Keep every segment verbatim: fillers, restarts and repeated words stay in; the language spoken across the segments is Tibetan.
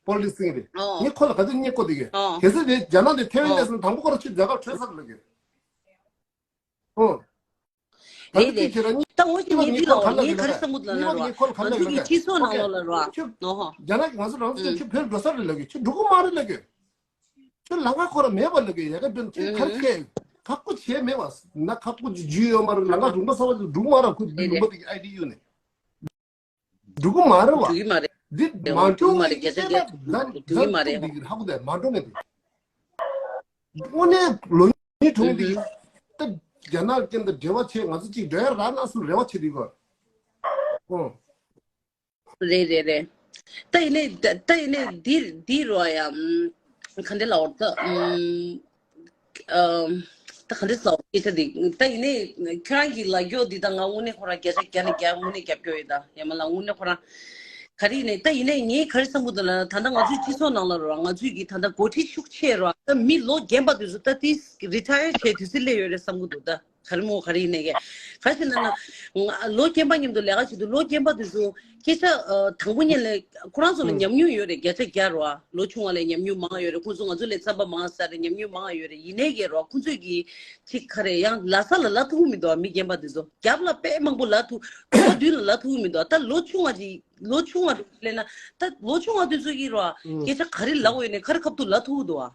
པོ་ལི་སི་རེད། ངས་ཁོ་ལ་ག་ཚོད་བསྙད་བཀོད་དེ་གི། གལ་སྲིད་དེ་རྒྱ་ནག་དེ་ཐེ་ཝན་སླེབས་སོང་དང་པོ་ཁོ་རང་ཕྱིར་རྒྱ་གར་བྲོས་ཚར་ལ་གི། ཨོ། ད་རེད་ལྟ་རེད། ཅིག་བྱས་ན་གཉིས་ད་ངོ་ཤེས་ངེས་འདི་ལ་ངས་ག་རེ་ལབ་ཡོད་ལ། ཁྱོད་རྒྱ་ནག་གིས་ང་ཚོ་རང་ཚོ་ཁྱོད་ཕེབས་འགྲོ་ས་རེད་ལབ་གི། ཁྱོད་འགྲོ་གི་མ་རེད་ལབ་གི། ཁྱོད་ལམ་ཁ་ཁོ་ར་མེད་པ་ལབ་གི། ཡ་གི་དོན་ཁྱོད་ག་རེ་ཁས་ཁག་པོ་བྱས་མེད་པ་ན་ཁག་པོ་ཇུས་ཡོད་མ་རེད། ལམ་ཁ་རུམ་པ་ས་བ་འགྲོ་གི་མ་རེད། ཁོ་འདི་རུམ་པ་དེ་གི་ཨའི་ཌི་ཡུ་ནས། འགྲོ་གི་མ་རེད་བ། འགྲོ་གི་མ་རེད། འདི་མ་འགྲོ་ངེས་ཤེས་ན་ད་ད་འགྲོ་གི་མ་རེད། འདི་ཧ་གོ་དེ་མ་འགྲོ་ངེས་དེ། དངོས་གནས་ལོ་ཉིས་གྲོངས་འདི་ད་རྒྱ་ནག་ཅན་དང་འབྲེལ་བ་བྱས་ང་ཚོ་གཅིག་འགྲོ་ཡ་རག་ན་བསམ་རེ་བ་བྱེད་དུས་གོ། ཨོ། རེད་རེད་རེད། ད་ཡིན་ནའི་ད་ད་ཡིན་ནའི་འདི་འདི་རོ་ཡ། ག་འདྲ་ལབ་དགོས་རེད་ད། ཨམ། ད་ག་འདྲ་ཟེར་སྐད་ཆ་འདི་ད་ཡིན་ནའི་ཁྱེད་རང་གི་ལབ་རྒྱུ་འདི་ད་ང་དངོས་གནས་ཁོ་རང་བརྒྱ་ཆ་བརྒྱ་ནས་བརྒྱ་དངོས་གནས་རྒྱབ་སྐྱོར་ཡོད་ད། ཡ་མ་ལ་དངོས་གནས་ཁོ་རང་ག་རེ་ཡིན་ནའི་ད་ཡིན་ནའི་ངས་ག་རེ་བསམ་གྱི་འདུག་ལབ་ན་ད་ལྟ་ང་ཚོའི་སྤྱི་ཚོགས་ནང་ལ་རོ་ང་ཚོའི་གི་ད་ལྟ་འགོ་ཁྲིད་ཤུགས་ཆེ་རོ་ད་མི་ལོ་རྒན་པ་དེ་ཚོ་ད་ཏིས་རི་ཊ་ཡར་བྱས་དུས་ཚོད་སླེབས་ཡོད་རེད་བསམ་གྱི་འདུག་ད། ག་རེ་མོ་ག་རེ་ཡིན་ནའི་ག་རེ་ཟེར་ན་ན། ལོ་རྒན་པ་མཉམ་དུ་ལས་ཀ་བྱེད་དུས་ལོ་རྒན་པ་དེ་ཚོ་སྐད་ཆ་དང་པོ་ཉིད་ལས་ཁོ་རང་ཚོ་ལ་ཉམས་མྱོང་ཡོད་རེད། བརྒྱ་ཆ་བརྒྱ་རོ། ལོ་ཆུང་བ་ལས་ཉམས་མྱོང་མང་ཡོད་རེད། ཁོང་ཚོ་ང་ཚོ་ལས་རྩམ་པ་མང་ས་རེད། ཉམས་མྱོང་མང་ཡོད་རེད། ཡིན་ནའི་ག་རོ་ཁོང་ཚོས་ཀྱི་ཅིག་ག་རེ་ཡང་ལ་ས་ལ་ལ་ཐུག་མི་འདུག་མི་རྒན་པ་དེ་ཚོ་རྒྱབ་ལ་དཔེ་མང་པོ་ལ་ཐུག་གོ་བ་མདུན་ལ་ལ་ཐུག་མི་འདུག་ད་ལོ་ཆུང་བ་ཅིག་ལོ་ཆུང་བ་ལས་ན་ད་ལོ་ཆུང་བ་དེ་ཚོ་གི་རོ་སྐད་ཆ་ག་རེ་ལབ་ཡོད་ནས་ག་རེ་ཁབ་ཏུ་ལ་ཐུག་འདུག་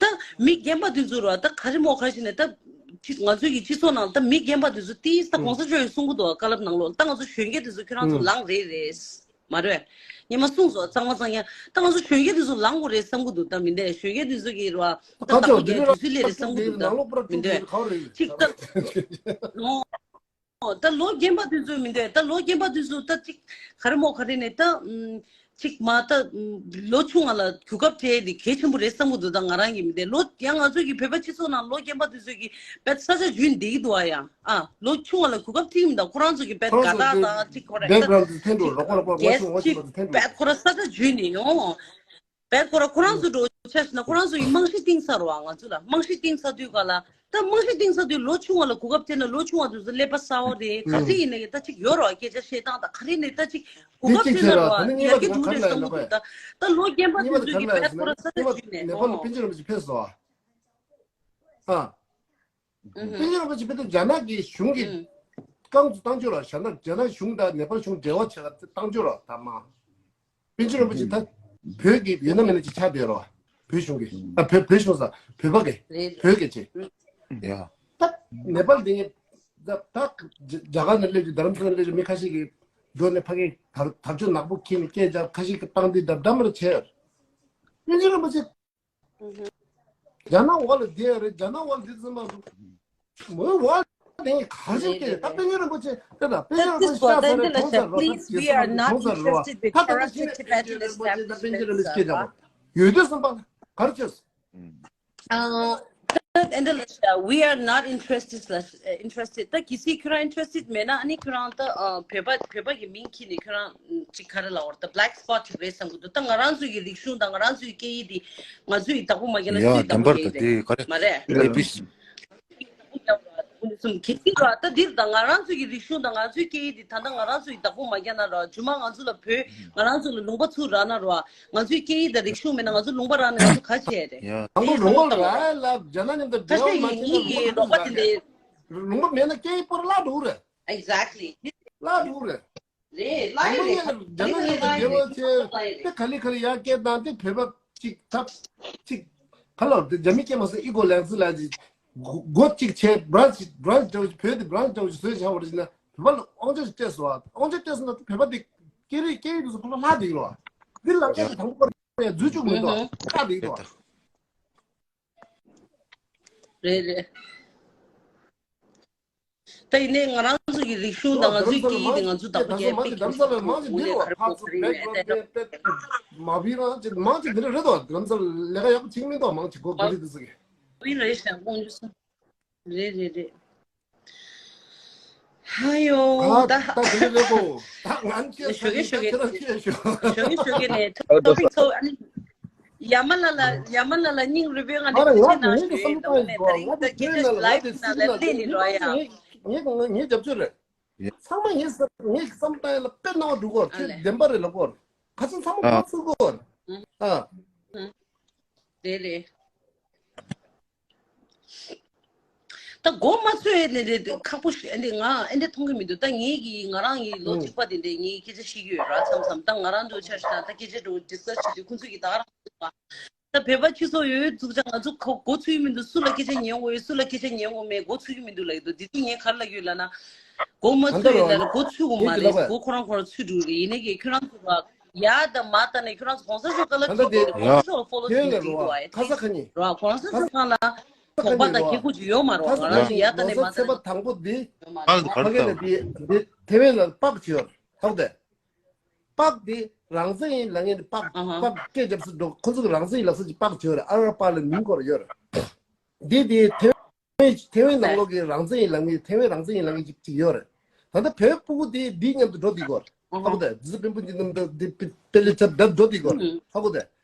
ད་མི་རྒན་པ་དེ་ཚོ་ར་ད་ག་རེ་མོ་ག་རེ་ཞིག་ནས་ད་ཅི་ང་ཚོའི་གི་སྤྱི་ཚོགས་ནང་ད་མི་རྒན་པ་དེ་ཚོ་ཏིས་ད་གོང་ས་མཆོག་ཡང་གསུང་གི་འདུག་བཀའ་སློབ་ནང་ལོགས་ད་ང་ཚོ་གཞོན་སྐྱེས་དེ་ཚོ་ཁྱོད་རང་ཚོ་ལངས་རེད་རེད། མ་རེད། ཉི་མ་གསུངས་སོ་གཙང་མ་གཙང་ཡ་ད་ང་ཚོ་གཞོན་སྐྱེས་དེ་ཚོ་ལངས་དགོས་རེད་བསམ་གི་འདུག་ད་མི་འདས་གཞོན་སྐྱེས་དེ་ཚོ་གི་ར་ད་ད་ད་ལྟ་ཁོ་གི་དུས་ཚོད་སླེབས་རེད་བསམ་གི་འདུག་ད་མི་འདས་ཅིག་ད། ད་ལོ་རྒན་པ་དེ་ཚོ་མི་འདུག་ད་ལོ་རྒན་པ་དེ་ཚོ་ད་ཅིག་ག་རེ་མོ་ག་རེ་ནས་ད་ཅིག་མ་ད་ལོ་ཆུང་བ་ལ་གོ་སྐབས་སྤྲད་དེ་གལ་ཆེན་པོ་རེད་བསམ་གི་འདུག་ད་ང་རང་གི་མི་འདུག་ལོ་ཡང་ང་ཚོ་གི་བོད་པ་སྤྱི་ཚོགས་ནང་ལོ་རྒན་པ་དེ་ཚོ་གི་བད་ས་ཆ་རྒྱུས་འདི་གི་འདུག་ཨ་ཡང་ཨ་ལོ་ཆུང་བ་ལ་གོ་སྐབས་ཐིག་མི་འདུག་ཁོ་རང་ཚོ་གི་བད་དགའ་རྟགས་དང་ཅིག་ཁོ་ར་ད་ཅིག་བད་ཁོ་ར་ས་ཆ་རྒྱུས་ནས་ཡོང་། བད་ཁོ་ར་ཁོ་རང་ཚོ་འགྲོ་ཆ་ཞིག་ན་ཁོ་རང་ཚོ་ཡི་རྨང་གཞི་བཏིང་ཚར་བ་ང་ཚོ་ལ་རྨང་གཞི་བཏིང་ཚར་དུས་ག་ལ་ད་རྨང་གཞི་བཏིང་ཚར་དུས་ལོ་ཆུང་བ་ལ་གོ་སྐབས་སྤྲད་ན་ལོ་ཆུང་བ་དེ་ཚོ་ཀླད་པ་གསར་བ་རེད། ག་ཚོད་ཡིན་ནའི་ད་ཅིག་ཡོད་རོགས་སྐད་ཆ་བཤད་སྟངས་དང་ག་རེ་ནས་ད་ཅིག་གོ་སྐབས་སྤྲད་ན་རོགས་ཡར་རྒྱས་འགྲོ་རེད་བསམ་གི་འདུག་ད་ད་ལོ་རྒན་པ་དེ་ཚོ་གི་བད་ཁོ་ར་ས་ཆ་བརྒྱུད་ནས་ནེ་པཱལ་ལ་པཎ་ཆེན་རིན་པོ་ཆེ་ཕེབས་སོང་ཨ། ཨ། པཎ་ཆེན་རིན་པོ་ཆེ་ཕེབས་དུས་རྒྱ་ནག་གི་གཞུང་གིས་རྐང་བཙུགས་བཏང་ཆོག་ལ་རྒྱ་ནག་རྒྱ་ནག་གཞུང་དང་ནེ་པཱལ་གཞུང་འབྲེལ་བ་བྱེད་ལ་བཏང་ཆོག་ལ་ད་མ། པཎ་ཆེན་རིན་པོ་ཆེ་ད་བོད་ཀྱི་ཡོད་ན་མེད་ན་ཅིག་ཆགས་བསྡད་རོགས། བོད་གཞུང་གི་ཨ་བོད་བོད་གཞུང་ས་བོད་པ་གི་རེད་བོད་ཀྱི་ཆེ། ཡ། ད་ནེ་པཱལ་དེ་ད་ད་རྒྱ་གར་ནས་སླེབས་ཀྱི་རྡ་རམ་ས་ལ་སླེབས་ཀྱི་མི་ཁ་ཤས་ཀྱི་འགྲོ་ནས་ཕ་གི་དར་དར་ལྕོག་ནག་པོ་འཁྱེར་ནས་སྐད་རྒྱག་ཁ་ཤས་ཀྱི་བཏང་དུས་ད་འདྲ་མར་བྱས། པཎ་ཆེན་རིན་པོ་ཆེ། རྒྱ་ནག་འོག་ལ་བསྡད་ཡོད་རེད། རྒྱ་ནག་འོག་ལ་བསྡད་ཙམ་པ་མོའི་འོག་ལ་བསྡད་ཡིན་ག་རེ་བྱེད་ཀྱི་རེད། ད་པཎ་ཆེན་རིན་པོ་ཆེ་དེ་ད་པཎ་ཆེན་རིན་པོ་ཆེ་ཤ་ཚ་རེད། གྲོངས་ཚར་རོགས། ད་རྒྱལ་ས་རེད། གྲོངས་ཚར་རོགས། ད་ད་ད་ཤེས་ན་པཎ་ཆེན་རིན་པོ་ཆེ་ད་པཎ་ཆེན་རིན་པོ་ཆེ་སྐད་རྒྱག་ཡོད་དུས་ཙམ་པ་ག་རེ་བྱས། ཨ། ད་ཨེ་འདྲ་ལ་བྱ། We are not interested ལ་interested ད་གལ་སྲིད་ཁྱོད་རང་interested མེད་ན་ཨ་ནི་ཁྱོད་རང་ད་བོད་པ་བོད་པ་གི་མིང་ཁྱེར་ནས་ཁྱོད་རང་ཅིག་ག་རེ་ལབ་དགོས་རེད། ད་black spot ཅིག་རེད་བསམ་གི་འདུག་ད་ང་རང་ཚོའི་གི་རིག་གཞུང་དང་ང་རང་ཚོའི་སྐད་ཡིག་འདི་ང་ཚོའི་བདག་པོ་མ་རྒྱག་ན་ཡ་སུས་བདག་པོ་རྒྱག་གི་རེད། མ་རེད། ཨེ་པི་སི། གལ་སྲིད་ར་ད་འདིར་ད་ང་རང་ཚོའི་གི་རིག་གཞུང་དང་ང་ཚོའི་སྐད་ཡིག་འདི་ད་ལྟ་ང་རང་ཚོའི་བདག་པོ་མ་རྒྱག་ན་ར་རྗེས་མ་ང་ཚོ་ལ་བོད་ང་རང་ཚོ་ལ་ལུང་པ་ཚུར་རག་ན་ར་ང་ཚོའི་སྐད་ཡིག་དང་རིག་གཞུང་མེད་ན་ང་ཚོ་ལུང་པ་རག་ནས་ང་ཚོ་ག་བྱས་རེད། ཡ། དང་པོ་ལུང་པ་རག་ལ་རྒྱ་ནག་མཉམ་དུ་འབྲེལ་བ་མ་བྱས་ན་ལུང་པ་ཚུར་རག་ལ་རེད། ལུང་པ་མེད་ན་སྐད་ཡིག་སྤོར་བརླག་འགྲོ་གི་རེད། Exactly. བརླག་འགྲོ་གི་རེད། རེད། བརླག་ཡིན་རེད། དང་པོ་ཡིན་རྒྱ་ནག་མཉམ་དུ་འབྲེལ་བ་བྱས་ཏེ་ག་ལེ་ག་ལེ་ཡར་སྐད་བཏང་སྟེ་བོད་པ་གཅིག་ཐབས་གཅིག་ག་ལ་རྒྱ་མི་སྐད་མ་སོང་ཨི་གོ་ལེགས་ལ་གཅིག་སྒོ་གཅིག་བྱས་branch branch འདྲ་བོ་བོད་དེ་branch འདྲ་བོ་ཞིག་བཟོས་བཞག་པ་རེད་ན་བོད་པ་ལ་དབང་ཆ་ཞིག་སྤྲད་སོང་ཨ། དབང་ཆ་སྤྲད་སོང་ན་བོད་པ་དེ་སྐད་རིགས་སྐད་ཡིག་དེ་ཚོ་ཕར་ལ་ལྷག་བསྡད་ཡོད་རེད་བ། འདི་ལ་སྐད་དེ་དང་པོ་པར་ཡ་འཛུལ་བཅུག་མི་འདུག་བཀག་བསྡད་ཡོད་རེད། རེད་རེད། ད་ཡིན་ནའི་ང་རང་ཚོ་གི་རིག་གཞུང་དང་ང་ཚོའི་སྐད་ཡིག་དེ་ང་ཚོ་བདག་པོ་རྒྱག་པའི་གི་ཚོ་དངོས་གནས་ག་རེ་ཕོག་གི་རེད་ཡ་ད། མ་བི་རང་ཅིག་མང་ཅིག་འདི་འདྲ་རེད་དོ། རྡ་རམ་ས་ལ་ལས་ཀ་ཡག་པོ་བྱེད་ཀྱི་མི་འདུག་མང་ཅིག་གོ་ག་རེ་འདི་ཟེར་གི། བི་རེད་ཤག་དབང་ཕྱུག་སོང་། རེད་རེད་རེད། ཧ་ཡོ་ད། ད་དེ་འདྲ་རེད་གོ། ད་ང་ཅི་ཞོ་གེ་ཞོ་གེ་ཁྱེད་རང་ཅི་ཞོ། ཞོ་གེ་ཞོ་གེ་ནས་ཐོ་པིག་ཚོ་ཨ་ནི། ཡ་མ་ལ་ལ་ཡ་མ་ལ་ལ་སྙིང་རུས་པའི་ངང་ནས་ཐུགས་རྗེ་གནང་ཞུ་ཡས་ད། འོ་ནས་ད་རིང་ད་སྐད་ཆ་ལའིབ་ནང་ལ་སླེབས་ནས་རོ་ཡ། ངས་ངས་ངས་རྒྱབ་སྐྱོར་རེད། ཚང་མ་ངས་ངས་བསམ་བཏང་ཡ་ལ་དཔེ་སྣང་བ་འགྲོ་གོ། ཁྱོད་བདེན་པ་རེད་ལབ་གོ། ཁ་སང་ཚང་མ་ཕར་ཚུར་གོ། ཨ། རེད་རེད། ད་མགོ་མ་ཚོས་ནས་དེ་ཁག་པོ་ཞིག་ཨེ་འདི་ང་ཨེ་འདི་མཐོང་གི་མི་འདུག་ད་ངེད་ཀྱིས་ང་རང་གི་ལོ་གཅིག་པ་དེ་འདྲའི་ངེད་ཀྱིས་སྐད་ཆ་བཤད་ཀྱི་ཡོད་ར། མཚམས་མཚམས་ད་ང་རང་ཚོ་ཆ་ཞིག་ད་ད་སྐད་ཆ་འགྲོ་ཌིས་ཀ་སི་བྱེད་དུས་ཁོང་ཚོས་ཀྱིས་ད་ག་རང་འདུག་པ། ད་བོད་པ་སྤྱི་ཚོགས་ཡོད་འདུག་ཅག་ང་ཚོ་གོ་གོ་ཚུད་ཀྱི་མི་འདུག་སུ་ལ་སྐད་ཆ་ཉན་དགོས་ཡོད་སུ་ལ་སྐད་ཆ་ཉན་དགོས་མེད་གོ་ཚུད་ཀྱི་མི་འདུག་ལབ་ཀྱི་འདུག་དེ་དུས་ངས་ག་རེ་ལབ་ཀྱི་ཡོད་ལབ་ན། མགོ་མ་ཚོས་ལབ་ན་མགོ་ཚུད་དགོས་མ་རེད། མགོ་ཁོ་རང་ཁོ་རང་ཚུད་འགྲོ་གི་རེད། ཡིན་ནའི་གི་ཁྱོད་རང་ཚོ་ལ་ཡ་ད་མ་ད་ནས་ཁྱོད་རང་ཚོ་གོང་ས་མཆོག་ག་ལ་ད་ལྟ་དེ་གོང་ས་མཆོག་ལ་ཕོ་ལོ་ཁྱོད་ལ་ཅིག་རོ་འགྲིག་ཁ་ས་ཁ་ཉིན་འགྲོ་གོང་ས་མཆོག་སྒང་ལ་དོགས་པ་དང་ཁེ་ཁུ་ཅིག་ཡོད་མ་རོ། ང་རང་ཚོ་ཡ་ད་ནས་མ་ད་ནས་ཕ་གི་ལ་དེ་དེ་ཐེ་ཝན་ལ་དཔག་བྱས་ཡོད་ཐོག་དེ། དཔག་དེ་རང་བཙན་ཡིན་ལབ་མཁན་དེ་དཔག་ཨ་ཧ། དཔག་སྐད་རྒྱབ་སུ་འགྲོ། ཁོ་ཚོ་གི་རང་བཙན་ཡིན་ལབ་ས་ཅིག་དཔག་བྱས་ཡོད་རེད། ཨ་ར་པ་ལ་མིང་སྐོར་ཡོད་རེད། དེ་དེ་ཐེ་ཐེ་ཝན་ནང་ལོགས་ཀྱི་རང་བཙན་ཡིན་ལབ་མཁན། ཐེ་ཝན་རང་བཙན་ཡིན་ལབ་མཁན་ཅིག་ཅིག་ཡོད་རེད། ད་ལྟ་བོད་ཕྲུ་གུ་དེ་འདི་མཉམ་དུ་འགྲོ་བསྡད་ཀྱི་ཡོད་རེད། ཧ་གོ་ད། ཇི་སི་པིན་པུ་འདི་རྣམས་ད་འདི་པེ་ལེ་ཚབ་བརྡབ་འགྲོ་བསྡད་ཀྱི་ཡོད་རེད། ཧ་གོ་ད།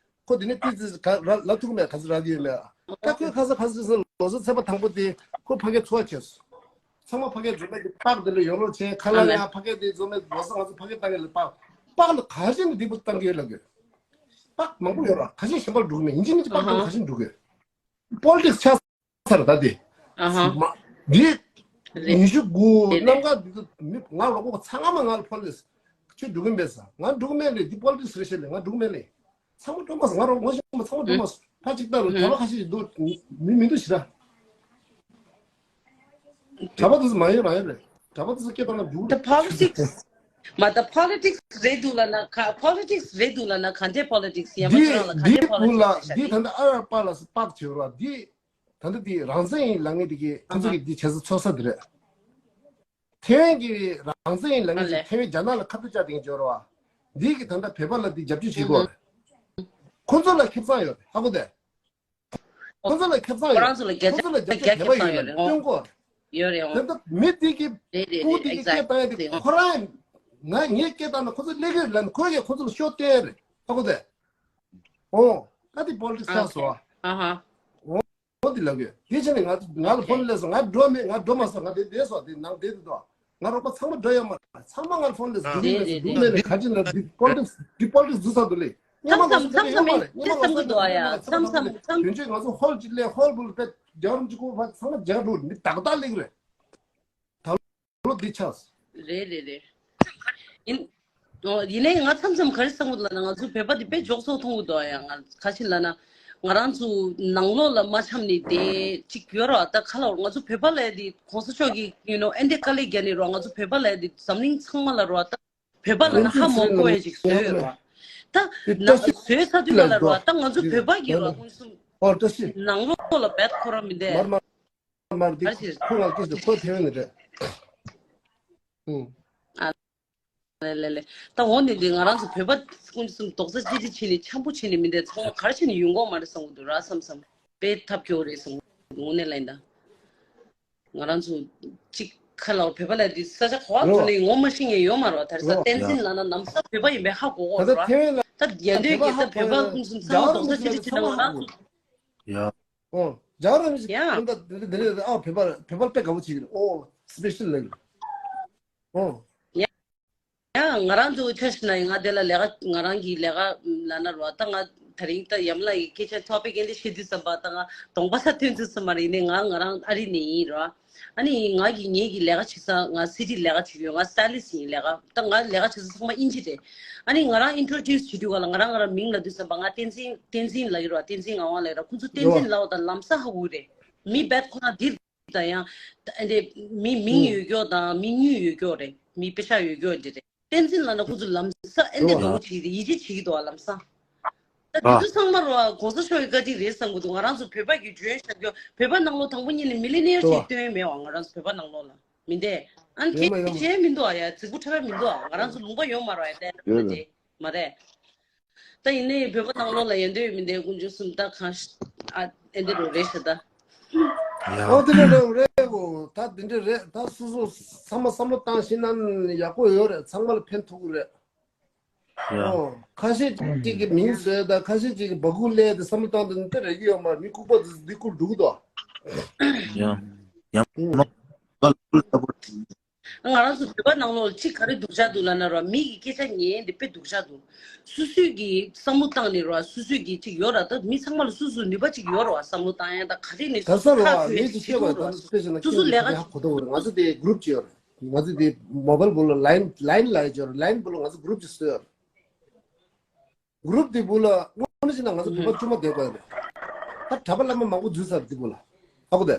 ཁོ་དེ་ནས་ཏི་ཙི་ག་ར་ལ་ཐུག་མེད། ག་ཚོད་རག་གི་ཡོད་མེད། ད་ཁོས་ཁ་ས་ཁ་ས་ལོ་གསར་ཚེས་པ་དང་པོ་དེ་ཁོ་ཕ་གིར་འཚོ་བ་བྱས་སོང་། ཚང་མ་ཕ་གིར་འཛོམས་པའི་པགས་འདི་ལ་ཡོང་རོགས་བྱས། ཁ་ལག་ཡང་ཕ་གིར་དེ་འཛོམས་པའི་ལོ་གསར་ང་ཚོ་ཕ་གིར་བཏང་གི་ལ་པགས་པགས་ལ་ག་ཤེད་ནས་འདི་པོ་བཏང་གི་ཡོད་ལབ་གི། པགས་མང་པོ་ཡོད་ར། ག་ཤེད་གཞན་པར་འགྲོ་གི་མེད། ཡིན་གཅིག་མིན་གཅིག་པགས་ལ་ག་ཤེད་འགྲོ་གི། པོ་ལི་ཊིག་སི་ཆགས་ཚར་ད་དེ། ཨ་ཧ། མ། འདི། རེད། ཉི་ཤུ་དགུ། རེད་རེད། གནམ་གང་འདི་ཚོ་མི་ང་ལོག་པ་ཚང་མ་ང་ལ་ཕོན་ལེ། ཁྱོད་འགྲོ་གི་མེད་ས། ང་འགྲོ་གི་མེད་ལེ། འདི་པོ་ལི་ཊིག་སི་རེད་ཤག་ལེ། ང་འགྲོ་གི་མེད་ལེ། ཚང་མ་འགྲོ་མ་སོང་། ང་རང་ངོ་ཤེས་མ་ཚང་མ་འགྲོ་མ་སོང་། ཕ་གཅིག་ལྟ་རུ་གྲྭ་པ་ཁ་ཤས་ཤིག་འདུག་མི་མི་འདུག་ཞེ་དྲག་གྲྭ་པ་དེ་ཚོ་མ་ཡོང་རང་ཡོང་རེད། གྲྭ་པ་དེ་ཚོ་སྐད་བཏང་ན་འགྲིག་གི་རེད། ད་པོ་ལི་ཊིག་སི། མ་ད་པོ་ལི་ཊིག་སི་རེད་འདུག་ལབ་ན་ག་པོ་ལི་ཊིག་སི་རེད་འདུག་ལབ་ན་ག་འདྲའི་པོ་ལི་ཊིག་སི་ཡིན་པ། འདི་ཁྱོད་རང་ལ་ག་འདྲའི་འདི་པོ་ལི་བུ་ལ་ཊིག་སི་འདི་ད་ལྟ་ཨ་ར་པ་ལ་སུ་པག་བྱེད་རོགས། འདི་ད་ལྟ་འདི་རང་བཙན་ཡིན་ལབ་མཁན་འདི་གི་ཁོ་ཚོ་གི་འདི་བྱེད་ས་འཚོལ་ས་འདི་རེད། ཐེ་ཝན་གྱི་རང་བཙན་ཡིན་ལབ་མཁན་ཞིག་ཐེ་ཝན་རྒྱ་ནག་ལ་ཁ་གཏད་བཅག་དེ་འཇོག་རོགས། འདི་གི་ད་ལྟ་བོད་པ་ལ་འདི་རྒྱབ་སྐྱོར་བྱེད་དགོས། ཁོ་ཚོ་ལ་ཁེ་བཟང་ཡོད་རེད། ཧ་གོ་དེ། ཁོ་ཚོ་ལ་ཁེ་བཟང་ཁོ་ཡོད་རང་ཚོ་ལ་རེད། རྒྱ་ཁོ་ཚོ་ལ་རྒྱབ་སྐྱོར་བོད་པ་ཡོད་ལ་སྟོན་དགོས། ཡོད་རེད་ཨོ། དེ་ལྟ་མི་འདི་གི་རེད་རེད་སྐུ་རེད་འདི་གི་སྐད་བཏང་ཡ་འདི་ཁོ་རང་ང་ངའི་སྐད་བཏང་ན་ཁོ་ཚོ་ལས་ཀ་ལ་ཁོ་གིས་ཁོ་ཚོ་ལ་ཤོ་སྟོན་རེད། ཧ་གོ་དེ། ཨོ། ད་འདི་པོ་ལི་ཊིག་སི་ཆགས་སོང་ཨ། ཨ་ཧ། འོ་འདི་ལབ་ཡོད། དེ་བྱས་ནས་ང་ང་ལ་ཕོན་སླེབས་སོང་། ང་འགྲོ་མེད། ང་འགྲོ་མ་སོང་། ང་དེ་བསྡད་སོང་། དེ་ནང་བསྡད་དུ་དོ། ང་རོགས་པ་ཚང་མ་འགྲོ་ཡོད་མ་རེད། ཚང་མ་ང་ལ་ཕོན་སླེབས་སོང་། འགྲོ་གི་མེད་སོང་། འགྲོ་གི་མེད་ལས་ག་ཅི་ན་འདི་པོ་ལི་ཊིག་སི་འདི་པོ་ལི་ཊིག་སི་འཛུལ་ཚར་འདུག་ལས། སྙན་མ་ལ་སོང་ཚེ་ཡོད་མ་རེད། སྙན་མ་ལ་སོང་ཚེ་ཡོད་མ་རེད། ཚང་མ་དོན་གཅོད་ང་ཚོ་ཧོལ་གཅིག་ལས་ཧོལ་བུལ་པེ་རྒྱ་རོམ་གཅིག་ཁོ་ཕ་ཚང་མ་རྒྱག་འགྲོ་མི་ཏག་ཏག་ལེགས་རེད། ལོ་འདི་ཆགས། རེད་རེད་རེད། ཡིན། ཨོ་ཡིན་ནའི་ང་མཚམས་མཚམས་ག་རེ་བསམ་གྱི་འདུག་ལབ་ན་ང་ཚོ་བོད་པ་འདི་དཔེ་འཇོག་ཚོགས་མཐོང་གི་འདུག་ཡ། ང་ག་ཅི་ལབ་ན་ང་རང་ཚོ་ནང་ལོགས་ལ་མ་འཆམ་ནས་བསྡད་ཅིག་ཡོད་ར། ད་ག་ལ་ང་ཚོ་བོད་པ་ལབ་ཡ་འདི་གོང་ས་མཆོག་གིས་you know ཨེ་འདྲས་དཀའ་ལས་བརྒྱབ་ནས་ར་ང་ཚོ་བོད་པ་ལབ་ཡ་འདི་འཛམ་གླིང་ཚང་མ་ལ་ར་ད་བོད་པ་ལབ་ན་ཧ་མ་གོ་ཡ་ཅིག་བཟོས་ཡོད་ར། ད་ན་བཟོས་ཚར་དུས་ག་ལ་ར་ད་ང་ཚོ་བོད་པ་གི་ར་ཀུན་གསུམ་ནང་ལོགས་ལ་བེད་ཁོ་ར་མི་བསྡད། མར་འདི་ཨ་ཅེ། ཁོ་ང་ཀི་ཁོ་ཐེ་ཝན་ནས་རེད། ཨུ། ཨ་ལེ་ལེ་ལེ། ད་འོ་ནི་འདི་ང་རང་ཚོ་བོད་པ་ཀུན་གསུམ་རྡོག་རྩ་གཅིག་སྒྲིལ་བྱས་ནས་འཆམ་པོ་བྱས་ནས་མི་འདི་ཚང་མ་ག་རེ་བྱས་ནས་ཡོང་གི་ཡོད་མ་རེད་བསམ་གྱི་འདུག་ར། བསམ་བསམ་དཔེ་ཐབས་སྐྱོ་རེད་བསམ་གྱི་འདུག་དངོས་གནས་ལ་ཡིན་ད། ང་རང་ཚོ་གཅིག་ཁ་ལ་བོད་པ་ལ་འདི་ས་ཆ་ག་པར་ཐོན་ནས་ངོ་མ་ཤེས་མཁན་ཡོད་མ་རེད་བ། ད་རེས་ས་བསྟན་འཛིན་ལབ་ན་ལམ་སང་བོད་པ་ཡིན་པའི་ཧ་གོ་གོ་རེད་བ། ད་ཡན་དོན་གྱི་ད་བོད་པ་ཀུན་གསུམ་ཚང་མ་རྡོག་རྩ་གཅིག་སྒྲིལ་བྱས་ན་ང་རང་ཚོ། ཡ། ཨོ། རྒྱ་གར་རང་བཞིན་ཡ། ཁོང་ད་དེ་འདྲ་དེ་འདྲ་ཨ་བོད་པ་བོད་པ་དཔེ་དགའ་པོ་བྱེད་ཀྱི་རེད། ཨོ་སི་པེ་ཤལ་ལབ་ཀྱི་རེད། ཨོ། ཡ། ཡ་ང་རང་ཚོ་ཆ་བཞག་ན་ང་དེ་ལ་ལས་ཀ་ང་རང་གི་ལས་ཀ་ལབ་ན་ར་བ་ད་ང་དེ་རིང་ད་ཡམ་ལ་ཡི་སྐད་ཆ་ཐོག་པའི་སྐད་འདི་བཤད་དུས་ཙམ་པ་ད་ང་གདོང་པ་ས་ཐོན་ཚུལ་ཙམ་མ་རེད། ཡིན་ནའི་ང་ང་རང་ཨ་རི་ནས་ཡིན་ར། ཨ་ནི་ང་གི་ངེད་ཀྱི་ལས་ཀ་བྱེད་ས་ང་སི་ཊི་ལས་ཀ་བྱེད་ཀྱི་ཡོད། ང་སི་ཊའི་ལིསི་ཊི་ཡིན། ལས་ཀ་ད་ང་ལས་ཀ་བྱེད་ས་ཚང་མ་དབྱིན་ཇི་རེད། ཨ་ནི་ང་རང་ཨིན་ཊྲོ་ཌིའུ་སི་བྱེད་དུས་ག་ལ་ང་རང་ང་རང་མིང་ལབ་དུས་ཙམ་པ་ང་བསྟན་འཛིན་བསྟན་འཛིན་ལབ་ཀྱི་རེད་བ། བསྟན་འཛིན་ངག་དབང་ལབ་ཀྱི་རེད། ཁོང་ཚོ་བསྟན་འཛིན་ལབ་པ་དང་ལམ་སང་ཧ་གོ་གི་རེད། མི་བེད་ཁོ་ན་འདིར་ད་ཡང་ཨ་ནི་མི་མིང་ཡོད་ཀྱོག་དང་མི་མྱིང་ཡོད་ཀྱོག་རེད། མི་པེ་ཤག་ཡོད་ཀྱོག་འདི་རེད། བསྟན་འཛིན་ལབ་ན་ཁོང་ཚོ་ལམ་སང་ཨེ་འདི་འདྲ་བོ་བྱེད་ཀྱི་རེད། ཡིད་ཆེས་བྱེད་ཀྱི་འདུག་བ་ལམ་སང་། ད་དེ་ཚོ་ཚང་མ་རོ་གོང་ས་མཆོག་གི་བཀའ་དྲིན་རེད་བསམ་གྱི་འདུག་ང་རང་ཚོ་བོད་པ་གི་འཇོན་ཤར་རྒྱུ་བོད་པ་ནང་ལོགས་དང་པོ་ཉིད་ནས་མི་ལི་ནེར་ཞིག་བཏོན་མེད་བ། ང་རང་ཚོ་བོད་པ་ནང་ལོགས་ལ་མི་འདས། ཨ་ནི་དེ་བྱས་མི་འདུག་ཨ་ཡ་རྫིག་པོ་ཁྲ་བ་མི་འདུག་ཨ། ང་རང་ཚོ་ལུང་པ་ཡོད་མ་རོ་ཨ་ཡ་དེ་མ་རེད། ད་ཡིན་ནའི་བོད་པ་ནང་ལོགས་ལ་ཡོད་འདོད་མི་འདུག་དཀོན་མཆོག་གསུམ་ད་གང་ཤ་ཨ་ཨེ་འདི་རུ་རེད་ཤ་ད། ཡ། ཨོ་དེ་འདྲ་རེད་རེད་གོ། ད་དེ་འདྲ་རེད། ད་སོ་སོ་ཚང་མ་བསམ་བློ་བཏང་ཤེས་ན་ཡག་པོ་ཡོད་རེད། ཚང་མ་ལ་ཕན་ཐོགས་ཀྱི་རེད། ཡ། ཨོ་ཁ་ཤས་ཅིག་གི་མིང་བཟོས་ད་ཁ་ཤས་ཅིག་གི་སྦ་ཁུག་ལས་དེ་བསམ་བློ་བཏང་དེ་འདི་རེད་ཀྱི་ཡོད་མ་རེད། མི་ལྐུགས་པ་དེ་འདི་ལྐུགས་འགྲོ་གི་འདུག་ཡ། ཡ། ཨུ། ནོ། ལ་ལ་ལ་ལ། ང་རང་ཚོ་བོད་པ་ནང་ལོགས་ལ་གཅིག་ག་རེ་སྡུག་ཅག་འདུག་ལབ་ན་ར། མི་གི་སྐད་ཆ་ཉན་དེ་དཔེ་སྡུག་ཅག་འདུག་སོ་སོའི་གི་བསམ་བློ་བཏང་ནས་ར། སོ་སོའི་གི་གཅིག་ཡོད་ར། ད་མི་ཚང་མ་ལ་སོ་སོ་ནུས་པ་གཅིག་ཡོད་ར་བ། བསམ་བློ་བཏང་ཡ་ད་ག་རེ་ནས་ད་ས་ར་ཁ་བ་ཆོས་མི་ཅིག་བཤད་པ་ད་ལྟ་སྤེ་ཤ་ན་སོ་སོ་ལས་ཀ་ཁོ་ཐོག་ར། ང་ཚོ་དེ་གུ་རུབ་ཅིག་ཡོད་ར། ང་ཚོ་དེ་མོ་བལ་བུ་ལ་ལའིན་ལའིན་ལ་ཡོད་ར། ལའིན་བུ་ལ་ང་ཚོ་གུ་རུབ་ཅིག་བཟོས་ཡོད་ར། གུ་རུབ་དེ་བུ་ལ་དངོས་གནས་བྱས་ན་ང་ཚོ་བོད་པ་བཅུ་མ་བསྡད་དགོས་རེད། ད་གྲྭ་པ་བླ་མ་མང་པོ་འཛུལ་ཚར་དེ་བུ་ལ། ཧ་གོ་དེ།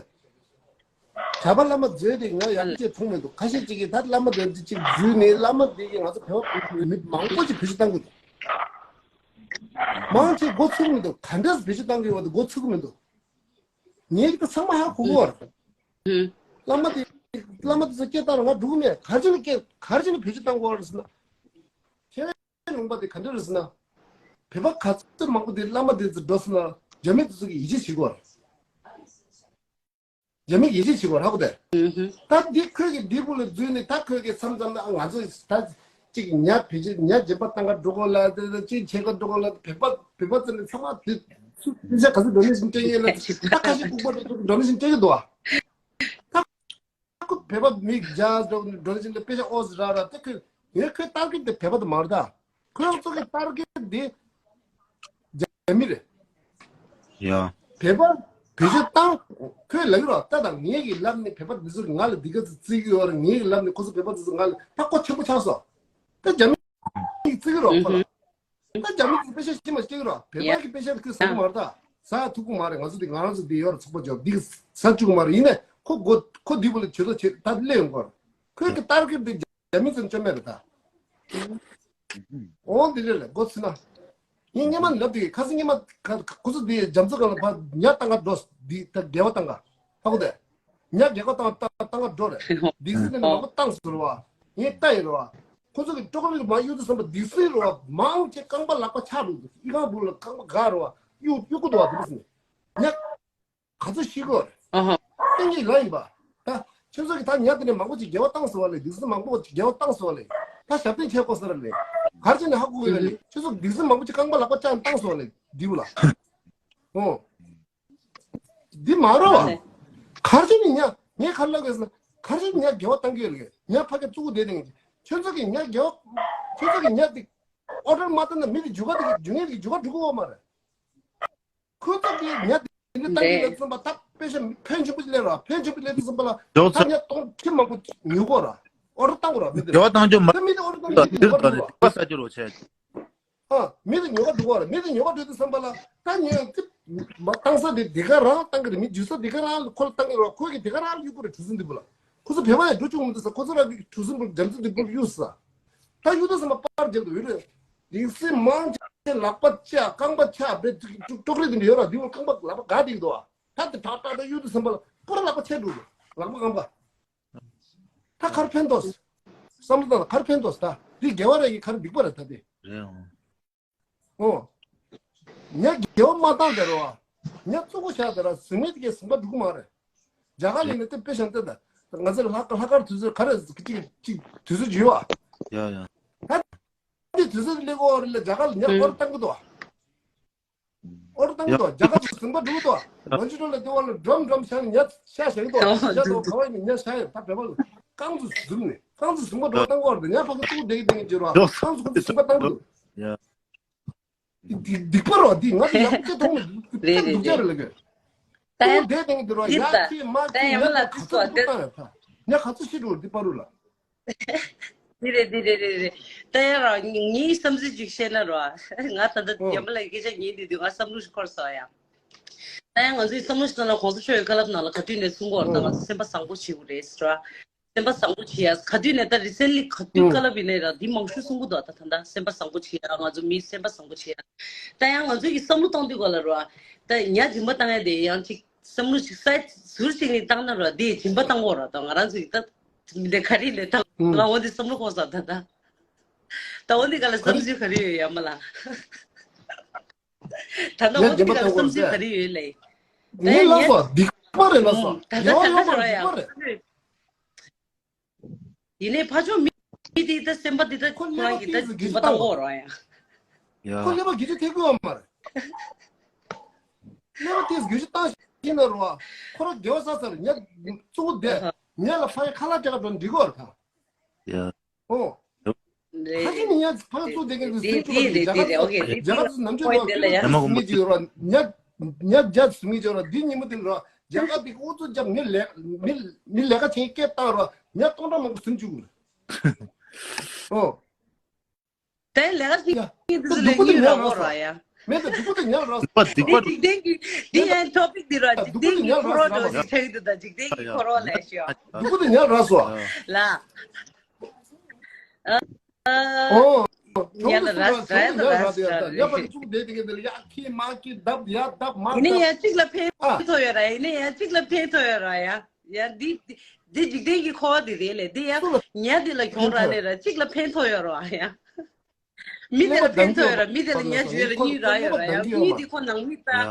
གྲྭ་པ་བླ་མ་འཛུལ་དེ་ང་ཡག་ཅེས་མཐོང་མི་འདུག་ཁ་ཤས་ཅིག་གིས་ད་བླ་མ་དེ་ཅིག་འཛུལ་ནས་བླ་མ་དེ་གིས་ང་ཚོ་བོད་པ་མི་མང་པོ་ཅིག་བེད་སྤྱོད་བཏང་གི་འདུག་མང་ཆེ་མགོ་ཚོས་མི་འདུག་ག་འདྲས་བེད་སྤྱོད་བཏང་གི་ཡོད་པ་དེ་མགོ་ཚོས་གི་མི་འདུག་ངས་ཀྱི་ད་ཚང་མ་ཧ་གོ་གི་ཡོད་རེད། བླ་མ་དེ་བླ་མ་དེ་ཚོ་སྐད་བཏང་ར་ང་འགྲོ་གི་མེད། ག་རེ་བྱས་ནས་སྐད་ག་རེ་བྱས་ནས་བེད་སྤྱོད་བཏང་གི་ཡོད་རེད་ཟེར་ན། ལུང་པ་དེ་ག་འདྲ་རེད་ཟེར་ན། བོད་པ་ག་ཚོད་མང་པོ་དེ་བླ་མ་དེ་ཚོ་འགྲོ་སོང་ན་རྒྱ་མི་དེ་ཚོ་གིས་ཡིད་ཆེས་བྱེད་ཀྱི་ཡོད་རེད། རྒྱ་མི་གིས་ཡིད་ཆེས་བྱེད་ཀྱི་ཡོད་རེད་ཧ་གོ་དེ། ད་འདི་ཁོས་ཀྱི་འདི་བུ་ལ་འཛུལ་ནས་ད་ཁོས་ཀྱི་མཚམས་མཚམས་ན་ང་ཚོ་ད་ཅིག་ཉ་བེད་སྤྱོད་ཉ་སྦྱིན་པ་བཏང་ག་འགྲོ་གོ་ལ་དེ་ཅིག་བྱེད་ག་འགྲོ་གོ་ལ་བོད་པ་བོད་པ་ཚོ་ནི་ཚང་མ་དེ་ཚོ་དེ་ཚོ་ག་ཚོད་འགྲོ་ནས་ཞིག་སྤྲད་ཡོད་ལ་ད་ཁ་ཤས་ལྐུགས་པ་འགྲོ་ནས་ཞིག་སྤྲད་ཀྱི་འདུག་ཨ། ཁོ་བོད་པ་མི་རྒྱ་འགྲོ་འགྲོ་བཞིན་དུ་དཔེ་ཆ་ཨོ་ཟི་ར་ར་དེ་ཁོས་ངས་ཁོའི་ཊར་གེཊ་དེ་བོད་པ་དེ་མ་རེད་ད། ཁོའི་ཚོ་གི་ཊར་གེཊ་དེ་རྒྱ་མི་རེད། ཡ། བོད་པ་བེད་སྤྱོད་བཏང་ཁོས་ལབ་ཀྱི་རོགས་ད་དང་ངས་ཀྱི་ལབ་ནས་བོད་པ་འདི་ཚོ་གི་ང་ལ་འདི་ག་ཚོད་བརྩི་གི་ཡོད་རེད་ངས་ཀྱི་ལབ་ནས་ཁོ་ཚོ་བོད་པ་འདི་ཚོ་ང་ལ་ད་ཁོ་ཆེན་པོ་ཆགས་སོང་། ད་རྒྱ་མི་གིས་བརྩི་གི་རོགས་ཁོ་ལ། ད་རྒྱ་མི་གི་དཔེ་ཆ་ཤེས་མ་ཤེས་ཀྱི་རོ། བོད་པ་གི་དཔེ་ཆ་ཁོས་ཟ་གི་མ་རེད་ད། ཟ་ཡ་ཐུབ་ཀྱི་མ་རེད། ང་ཚོ་འདི་ང་རང་ཚོ་འདི་ཡོད་རེད་ཚོགས་པ་འཇོག་འདི་གི་ཟ་བཅུག་གི་མ་རེད། ཡིན་ནའི་ཁོ་མགོ་ཁོ་འདི་བུ་ལ་ཇུས་གཏོགས་བྱེད་ད་སླེབས་ཡོང་གི་རེད། ཁོས་གི་ཊར་གེཊ་འདི་རྒྱ་མི་ཚོ་བཅོམ་མེད་རེད་ད། འོ་འདི་རེད་ལ་མགོ་ཚོས་ན། ངས་སྔོན་མ་ལབ་དུས་ཁ་སང་སྔོན་མ་ཁ་ཁོ་ཚོ་འདི་རྒྱ་མཚོ་སྒང་ལ་ཕར་ཉ་བཏང་ག་འགྲོ་འདི་ད་སྒལ་པ་བཏང་ག་ཧ་གོ་དེ། ཉ་སྒལ་པ་བཏང་བཏང་བཏང་ག་འགྲོ་རེད། འདི་སྲིད་ནས་མང་པོ་བཏང་ཟེར་བ། ངས་བལྟ་ཡིན་རེད་བ། ཁོ་ཚོ་གི་ཀྲོ་ཀོ་ལི་མ་གཡུག་དུས་ཙམ་པ་འདི་སྲིད་རེད་བ། མང་ཆེ་རྐང་པ་ལག་པ་ཆག་འགྲོ་འདུག་ཨི་ཁང་སྦུག་ལ་རྐང་པ་འགག་རེད་བ། གཡུག་གཡུག་གི་འདུག་བ་འདི་སྲིད་ནས། ཉ་ག་ཚོད་ཤི་གོ་རེད། ཨ་ཧ། ཏན་གྱི་ལ་ཡིན་པ། ད་ཁྱོད་ཚོ་གི་ད་ཉ་དེ་ནས་མང་པོ་ཅིག་སྒལ་པ་བཏང་ཟེར་བ་ལས་འདི་སྲིད་མང་པོ་ཅིག་སྒལ་པ་བཏང་ཟེར་བ་ལས། ད་ཞབས་བརྟན་བྱས་གོ་ཟེར་ལས། གར་ཅན་ནས་ཧ་གོ་གི་ལས་ཁྱོད་ཚོ་འདི་སྲིད་མང་པོ་ཅིག་རྐང་པ་ལག་པ་བཅག་བཏང་ཟེར་བ་ལས་འདི་བུ་ལ། ཨོ། འདི་མ་རོ་བ། ཨ་ལས། གར་ཅན་ནས་ཉ་ངས་གར་ལབ་གི་ཟེར་ན་གར་ཅན་ཉ་སྒལ་པ་བཏང་གི་ཡོད་ལས་ཉ་ཕ་གི་བཙུགས་བསྡད་དེ་ཁྱོད་ཚོ་གི་ཉ་སྒལ་པ་ཁྱོད་ཚོ་གི་ཉ་དེ་ཨོ་ཌར་མ་བཏང་ན་མི་དེ་རྒྱུག་ག་དེ་རྒྱུག་ངེས་དེ་རྒྱུག་ག་འགྲོ་གི་ཡོད་མ་རེད། ཁོ་ཚོ་གིས་ཉ་དེ་ནི་བཏང་གི་ལ་ཙམ་པ་ད་དཔེ་ཆ་ཕོན་ཆེན་པོ་ཅིག་སླེབས་ར་ཕོན་ཆེན་པོ་སླེབས་དུས་ཙམ་པ་ལ་ད་ཉ་སྟོང་ཁྲི་མང་པོ་ཉོ་གོ་ར་ཨོ་ཌར་བཏང་གོ་ར་མི་དེ་ར་སྒལ་པ་བཏང་རྒྱུ་མ་ད་མི་དེ་ཨོ་ཌར་བཏང་གི་འདིར་ཉོ་གོ་དང་ར་ནི་ཉོ་ག་ས་འགྱུར་རོ་ཆེ། ཨ་མི་དེ་ཉོ་ག་འགྲོ་གོ་ར་མི་དེ་ཉོ་ག་འགྲོ་དུས་ཙམ་པ་ལ་ད་ཉོ་ཡང་ཏི་མ་བཏང་ས་དེ་དེ་ག་རང་བཏང་གི་རེད། མི་འཇུ་ས་དེ་ག་རང་ལ་ཁོ་ལ་བཏང་གི་རེད། ཁོ་གིས་དེ་ག་རང་ལ་གཡུག་གི་རེད། གྲུ་གཟིངས་འདི་བུ་ལ་ཁོ་ཚོ་བོད་པ་ཡང་འགྲོ་བཅུག་མི་འདུག་ས། ཁོ་ཚོ་རང་གི་གྲུ་གཟིངས་བུ་རྒྱ་མཚོ་འདི་བུ་གཡུག་ས། ད་གཡུག་དུས་ཙམ་པ་པར་རྒྱབ་ཏུ་ཡོད་རེད། དེང་སྲིད་མང་ཆེ་ལག་པ་བཅག་རྐང་པ་ཆག་བེད་ཀྲོག་ཀྲོག་རེ་དེ་འདྲ་ཡོད་ར། དེ་བོ་རྐང་པ་ལག་པ་འགག་དེ་འདུག་ཨ། ད་དེ་ཏག་ཏག་ཏག་གཡུག་དུས་ཙམ་པ་ལ་པུ་ར་ལག་པ་ཆད་འགྲོ་གི་ལག་པ་རྐང་པ། ད་གར་ཕན་ཐོགས། བསམ་བློ་བཏང་ན་གར་ཕན་ཐོགས་ད། འདི་དགེ་བ་རེད་ཡིན་གར་སྡིག་པ་རེད་ད་དེ། རེད་འོང་། ཨོ། ངས་དགེ་བ་མ་བཏང་དེ་རོ། ངས་གཙོ་བོ་བཞག་དེ་ར་གཟིགས་མེད་ཀྱི་གཟིགས་པ་འགྲུབ་ཀྱི་མ་རེད། རྒྱ་གར་ལ་ནི་དེ་དཔེ་བཞག་དེ་ད། ང་ཚོ་ལྷག་ལྷག་དཀར་དུས་ཚོད་ག་རེ་ཅིག་ཅིག་དུས་ཚོད་བརྗོད་བ། ཡ་ཡ། ད་འདི་དུས་ཚོད་སླེབས་ཀྱི་ཡོད་རེད་ལ་རྒྱ་གར་ལ་ངས་ཨོ་ར་བཏང་གི་འདུག་ཨོ་ར་བཏང་གི་འདུག་རྒྱ་གར་དུ་གཟིགས་པ་འགྲུབ་འདུག་ལོ་ཅི་ལོ་ལ་ལྟེ་བ་ལ་འགྲོམ་འགྲོམ་བྱས་ནས་ཉ་ཤ་ཞིག་འདུག་ཤ་འདུག་ག་བ་ཡིན་ཉ་ཤ་ཡོད་ད་བེ་བ་ལ་རྐང་དུ་གཟིགས་ནས་རྐང་དུ་གཟིགས་པ་འགྲོ་བཏང་གི་ཡོད་རེད། ཉ་ཕ་གི་ཏུ་བསྡད་ཀྱི་བསྡད་ཀྱི་འགྱུར་བ་རྐང་དུ་ཁོ་ཚོ་གཟིགས་པ་བཏང་གི་འདུག་སྡིག་པ་རོ་འདི་ང་ཚོ་ཡག་པོ་སྐད་གཏོང་ནས་སྐད་སྡུག་ཅག་རེད་ལ་གི། ཏུ་བསྡད་བསྡད་ཀྱི་འདུག་རོ་ཡ་ཁྱེད་མ་ཁྱེད་ཉ་ལ་ག་ཚོད་སྡུག་བཏང་ཡོད་ད་ཉ་ག་ཚོད་ཤི་འགྲོ་འདི་པ་རུ་ལ། འདི་རེད་འདི་རེད་རེད་རེད། ད་ཡ་ར་ངའི་བསམ་ཚུལ་ཅིག་བཤད་ན་ར། ང་ད་ལྟ་ཨོ། ཡ་མ་ལ་སྐད་ཆ་ཉན་དུས་དུས་ང་བསམ་བློ་ཞིག་འཁོར་སོང་ཡ། ད་ཡ་ང་ཚོའི་བསམ་བློ་ཞིག་བཏང་ན་གོང་ས་མཆོག་གི་བཀའ་སློབ་ནང་ལ་ག་དུས་ནས་གསུང་གི་ཡོད་རེད། ད་ང་ཚོ་སེམས་པ་བཟང་པོ་བྱེད་དགོས་རེད་ཟེར་ར། སེམས་པ་བཟང་པོ་བྱེད་ཡ་ག་དུས་ནས་ད་རི་སེན་ལི་ག་དུས་ཨོ། བཀའ་སློབ་ཡིན་ནའི་ར་འདི་མང་ཤོས་གསུང་གི་འདུག་ད་ད་ད་སེམས་པ་བཟང་པོ་བྱེད་ཡ་ང་ཚོ་མི་སེམས་པ་བཟང་པོ་བྱེད་ཡ། ད་ཡང་ང་ཚོ་གི་བསམ་བློ་གཏོང་དུས་ག་ལ་ར། ད་ཉ་སྦྱིན་པ་བཏང་ཡ་དེ་ཡང་ཅིག་བསམ་བློ་ཞིག་ས་ཟུར་ཞིག་ནས་བཏང་ན་ར་དེ་སྦྱིན་པ་བཏང་གོ་ར་ད་ང་རང་ཚོ་ཡི་ད། མི་འདྲ་ག་རེ་ལས་དང་ལ་འོ་འདི་བསམ་བློ་གོ་ས་ད་ད། ད་འོ་འདི་ག་ལ་བསམ་ཚུལ་ག་རེ་ཡོད་ཡ་མ་ལ། ད་ད་འོ་འདི་ག་ལ་བསམ་ཚུལ་ག་རེ་ཡོད་ལེ། ངས་ལབ་སོ་སྡིག་པ་རེད་ལབ་སོ། ད་ད་ད་ད་ར་ཡ། ཡིན་ནའི་ཕ་ཆོ་མི་དེ་ད་སེམས་པ་དེ་ད་ཁོ་ལས་ཁོ་རང་གི་ད་སྦྱིན་པ་བཏང་གོ་ར་ཡ། ཡ། ཁོ་ཀླད་པ་དགེ་ཆེ་ཐེབས་ཀྱི་ཡོད་མ་རེད། ཀླད་པ་དེས་དགེ་ཆེ་བཏང་ཤེས་ན་རོ། ཁོ་རང་དགེ་བ་བསགས་ཚར་ཉ་གཙོ་བོ་བསྡད་ཉ་ལ་ཕ་ཡ་ཁ་ལག་སྤྲད་ག་འགྲོ་འགྲིག་གོ་ར་ད། ཡ། ཨོ། རེད། ཕ་གི་ནི་ཡ་ཕ་གི་ཚོ་དེ་ག་དེ་སེམས་ཚོགས་དེ་རྒྱ་གར་ཚོ་རྒྱ་གར་ཚོ་ནམ་རྒྱུན་རོ་ཡ་ཟུར་མི་ཅིག་ཡོད་རོ། ཉ་ཉ་རྒྱ་ཟུར་མི་ཅིག་ཡོད་རོ། འདི་ཉིན་མོ་དེ་རོ། རྒྱ་གར་དེ་ཨུ་ཚུགས་རྒྱབ་མི་ལས་མི་མི་ལས་ཀ་བྱེད་སྐད་བཏང་རོ། ཉ་སྟོང་ཕྲག་མང་པོ་ཟིན་བཅུག་གི། ཨོ། དེ་ལས་ཀ་ཡ། བྱེད་ཀྱི་འདུག་ལས་སྡུག་པོ་དེ་ཉར་རག་སོ། ཡ། མེད་ད་སྡུག་པོ་དེ་ཉར་རག་སོ། སྡིག་པ་འདི་འཇིག་རྟེན་གྱི་འདི་ཡན་ཊོ་པིག་འདི་ར་འཇིག་རྟེན་གྱི་འཁོར་བ་འགྲོ་ཞིག་ཆགས་ཀྱི་འདུག་ད་འཇིག་རྟེན་གྱི་འཁོར་བ་ལས་ཤོག་སྡུག་པོ་དེ་ཉར་རག་སོ། ལ། ཨོ། ཉར་རག་སོ། ཉར་རག་སོ། ཡ་ཕར་བཙུགས་བསྡད་དེ་ག་དེ་ལ་ཡ་ཁྱི་མ་ཁྱི་བརྡབ་ཡ་བརྡབ་མ་ཡིན་ན་ཡ་གཅིག་ལ་ཕན་ཐོགས་ཡོད་ར། ཡིན་ན་ཡ་གཅིག་ལ་ཕན་ཐོགས་ཡོད་ར་ཡ། ཡ་འདི་འདི་འཇིག་རྟེན་གྱི་འཁོར་བ་འདི་རེད་ལས། འདི་ཡ་ཉ་འདི་ལ་གྱོང་རག་ནས་ར་གཅིག་ལ་ཕན་ཐོགས་ཡོད་ར་ཡ། མི་དེ་ལ་ཕན་ཐོགས་ཡོད་ར། མི་དེ་ལ་ཉ་ཞུ་ཡོད་ར། གཉིས་རག་ཡོད་ར་ཡ། མི་དེ་ཁོ་ནང་མི་ལྟ། ཡ།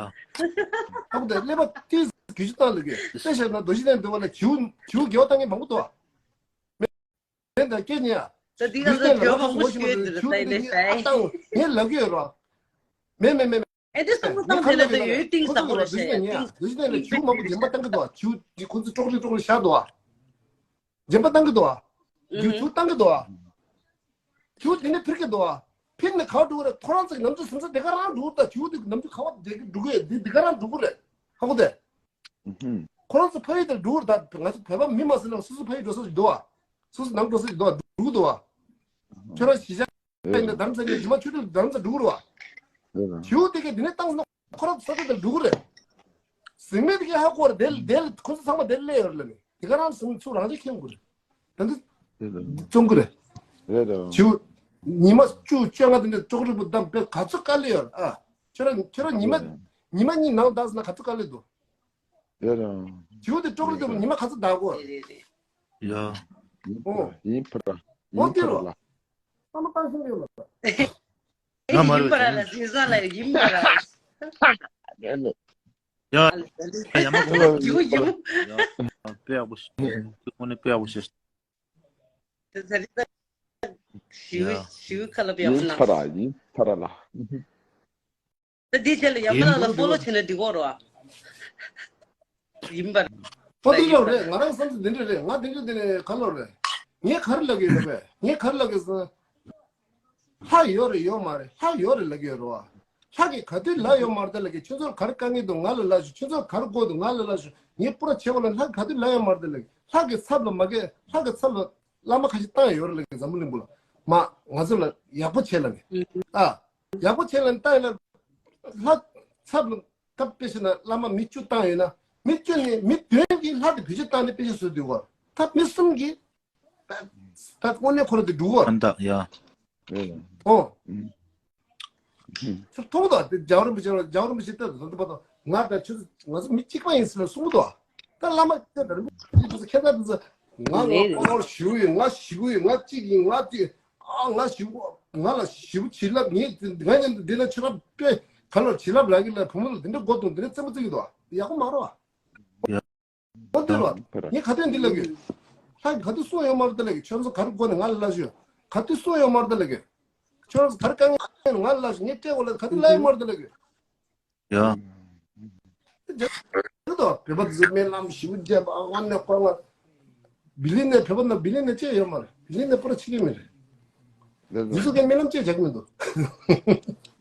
ཨ་ཁུ་དེ་ཀླད་པ་ཏིས་གུས་ཞུ་བཏང་ལ་གི་དཔེ་བཤད་ན་རྡོ་རྗེ་གདན་འདི་བ་ལ་བྱིའུ་བྱིའུ་དགེ་བ་བཏང་མཁན་མང་པོ་འདུག་ཨ། མེད་ད་སྐད་ཉན་ཨ། ད་འདི་ག་ལ་དེ་བ་མང་པོ་ཞུ་ཡོད་འདི་ལ་ལྟ་ཡིན་ལས་ལྟ་ཡིན། ངས་ལབ་ཀྱི་ཡོད་ར། མེད་མེད་མེད་མེད། ཨེ་འདི་གསུམ་པོ་བཏང་དེ་ལ་དེ་ཡོད་གཏིང་ཟབ་པོ་རེད་ཤག་ཡ། གཏིང་ཟབ་པོ་རེད། བྱིའུ་མང་པོ་རྗེན་པ་བཏང་གི་འདུག་ཨ། བྱིའུ་འདི་ཁོ་ཚོ་ཀྲོག་རི་ཀྲོག་རི་བཞག་འདུག་ཨ། རྗེན་པ་བཏང་གི་འདུག་ཨ། རྒྱུ་བྱིའུ་བཏང་གི་འདུག་ཨ། བྱིའུ་དེ་ནས་འཕུར་གི་འདུག་ཨ། འཕུར་ནས་ག་པར་འགྲོ་གི་རེད། ཁོ་རང་ཚོ་གི་ནམ་རྒྱུན་སེམས་ས་དེ་ག་རང་འགྲོ་གི་རེད། ད་བྱིའུ་དེ་ནམ་རྒྱུན་ག་པར་དེ་ག་འགྲོ་གི་ཡོད། དེ་དེ་ག་རང་འགྲོ་གི་རེད། ཧ་གོ་དེ། ཁོ་རང་ཚོ་ཕ་ཡུལ་དེར་འགྲོ་གི་རེད། ད་ང་ཚོ་བོད་པ་མི་མ་ཟིན་ན་སོ་སོ་ཕ་ཡུལ་འགྲོ་ས་ཞིག་འདུག་ཨ། སོ་སོ་ནང་འགྲོ་ས་ཞིག་འདུག་ཨ། འགྲོ་གི་འདུག་ཨ། ཁྱོད་རང་གཞིས་ཆགས་ཡིན་ན་རྡ་རམ་ས་ལ་རྗེས་མ་ཆུ་ཊོ་རི་རྡ་རམ་ས་འགྲོ་གི་རེད་བ། བྱིའུ་དེ་གས་དེ་ནས་བཏང་ན་ཁོ་རང་ས་ཆ་དེར་འགྲོ་གི་རེད། ཟིང་མེད་དེ་གས་ཧ་གོ་རེད། དེ་དེ་ཁོ་ཚོ་ཚང་མ་དེར་སླེབས་ཡོད་རེད་ལབ་ནས་དེ་ག་རང་སོང་ཚུར་རང་ཅག་མཁྱེན་དགོས་རེད། ད་འདི་རྩོམ་གི་རེད། རེད་རེད། བྱིའུ་ཉི་མ་བཅུ་བཅོ་ལྔ་དེ་འདྲ་ཀྲོག་རི་པོ་བསྡམས་པས་ག་ཚོད་དཀའ་ལས་ཡོད་ཨ། ཁྱོད་རང་ཁྱོད་རང་ཉི་མ་ཉི་མ་གཉིས་ནང་བསྡད་ཟེར་ན་ག་ཚོད་དཀའ་ལས་འདུག་རེད་རེད། བྱིའུ་དེ་ཀྲོག་རི་དེ་ཉི་མ་ག་ཚོད་བསྡད་དགོས། ཡ། ཨོ། ཡིན་ཕ་ར། ཨོ་ཡིན་ཕ་ར་ལ། ཨ་མ་བཏང་ཤེས་ཡོད་ལ། ང་མ་རེད། ཡིན་པ་ར་ལ་ཟིན་ས་ལ་ཡིན་པ་ར། ཡ། ཡ་མ་གོ་ཡིན་ཡིན། ཡ་དཔེ་ཡག་པོ་ཞིག་དངོས་གནས་དཔེ་ཡག་པོ་ཞིག་དེ་ཚ་རི་ད་ཞིའུ་ཡ། ཞིའུ་ཁ་ལ་ཡག་པོ་ཡིན་ཕ་ར་ཡིན་ཕ་ར་ལ། ད་འདི་རྗེས་ལ་ཡ་མ་ལ་ལ་ཕོ་ལོ་བྱས་ན་འགྲིག་གོ་རོ། ཡིན་པར། ཨོ་དེ་འདྲ་རེད། ང་རང་བསམ་ཚུལ་འདི་འདྲ་རེད། ང་དེ་འདྲ་དེ་ནས་ག་ལོར་རེད། ངས་ག་རེ་ལབ་ཀྱི་ཡོད་པས། ངས་ག་རེ་ལབ་ཀྱི་སོང་། ལྷ་ཡོད་རེད་ཡོད་མ་རེད། ལྷ་ཡོད་རེད་ལབ་ཀྱི་ཡོད་རེད་བ། ལྷ་གིས་ག་དུས་ལབ་ཡོད་མ་རེད་ལབ་ཀྱི། ཁྱོད་ཚོར་ག་རེ་དཀའ་ངལ་འདུག་ང་ལ་ལབ་ཤོག་ཁྱོད་ཚོར་ག་རེ་དགོས་འདུག་ང་ལ་ལབ་ཤོག་ངས་པུ་ར་བྱེད་པ་ལ་ལྷ་གིས་ག་དུས་ལབ་ཡོད་མ་རེད་ལབ་ཀྱི། ལྷ་གི་ཚབ་ལ་མ་གས་ལྷ་གི་ཚབ་ལ་བླ་མ་ཁ་ཤས་བཏང་ཡོད་རེད་ལབ་ཀྱི། འཛམ་བུ་གླིང་པོ་ལ་མ་ང་ཚོ་ལ་ཡག་པོ་བྱེད་ལབ་ནས་ཨ། ཡག་པོ་བྱེད་ལབ་ནས་བཏང་ཡོད་ན། ལྷ་ཚབ་ལ་ད་དཔེ་བྱས་ན་བླ་མ་མི་བཅུ་བཏང་ཡོད་ན། མི་བཅུ་ནས་མི་བདུན་གྱིས་ལྷ་དེ་བེད་སྤྱོད་བཏང་ནས་དཔེ་ཆ་བཟོས་འདུག་གོ། ད་མི་གསུམ་གྱིས་ད་ད་དངོས་གནས་ཁོ་རང་དེ་འགྲུབ་གོ། ཁོ་ཐག་ཡ། ཨོ། ཚུར་མཐོང་དང་དེ་རྒྱལ་བ་རིན་པོ་ཆེ་རྒྱལ་བ་རིན་པོ་ཆེ་ལྟ་དུས་ད་ལྟ་བར་དུ་ང་དང་ཁྱོད་ཚོ་ང་ཚོ་མི་གཅིག་པ་ཡིན་ཟེར་ནས་གསུངས་འདུག་ད་བླ་མ་ཁྱེད་དང་རིན་པོ་ཆེ་ཁྱེད་ཚོ་ཁྱེད་ཚོ་ང་ང་ཁོ་ལོར་ཞུ་ཡིན། ང་ཞུ་ཡིན། ང་གཅིག་ཡིན། ང་གཅིག་ཨ་ང་ཞུ་ང་ལ་ཞུ་བྱིན་རླབས་ངས་ང་ཉན་འདི་ན་ཁྱོད་རང་དཔེ་ག་ལོར་བྱིན་རླབས་རག་གི་ལ་བུ་མོ་ལ་འདི་འདྲ་མགོ་གཏོང་འདི་འདྲ་རྩེད་མོ་རྩེ་གི་འདུག་ཡག་པོ་མ་རེད་བ། ཨོ་དེ་རོ། ངས་ག་དུས་འདི་ལབ་གི། ལྷ་ག་དུས་གསུངས་ཡོད་མ་རེད་ལབ་གི། ཁྱོད་ཚོ་ག་རེ་དགོས་ནས་ང་ལ་ལབ་ཤོག་ག་དུས་གསུངས་ཡོད་མ་རེད་ལབ་གི། ཁྱོད་ཚོ་ག་རེ་དཀའ་ངལ་ཡོད་ན་ང་ལ་ལབ་ཤོག་ངས་སྤྲད་དགོས་ལབ་ག་དུས་ལབ་ཡོད་མ་རེད་ལབ་གི། ཡ། རེད་དོ། བོད་པ་དེ་ཚོ་སྨོན་ལམ་ཞེ་པོ་རྒྱབ་ཨ་ང་ནས་ཁོ་ང་། བི་ལི་ནས་བོད་པ་ན་བི་ལི་ནས་ཅི་ཡོད་མ་རེད། བི་ལི་ནས་པུ་ར་ཆི་གི་མི་རེད། རེད་དོ། འདི་ཚོ་གའི་སྨོན་ལམ་ཅི་རྒྱག་གི་མི་འདུག་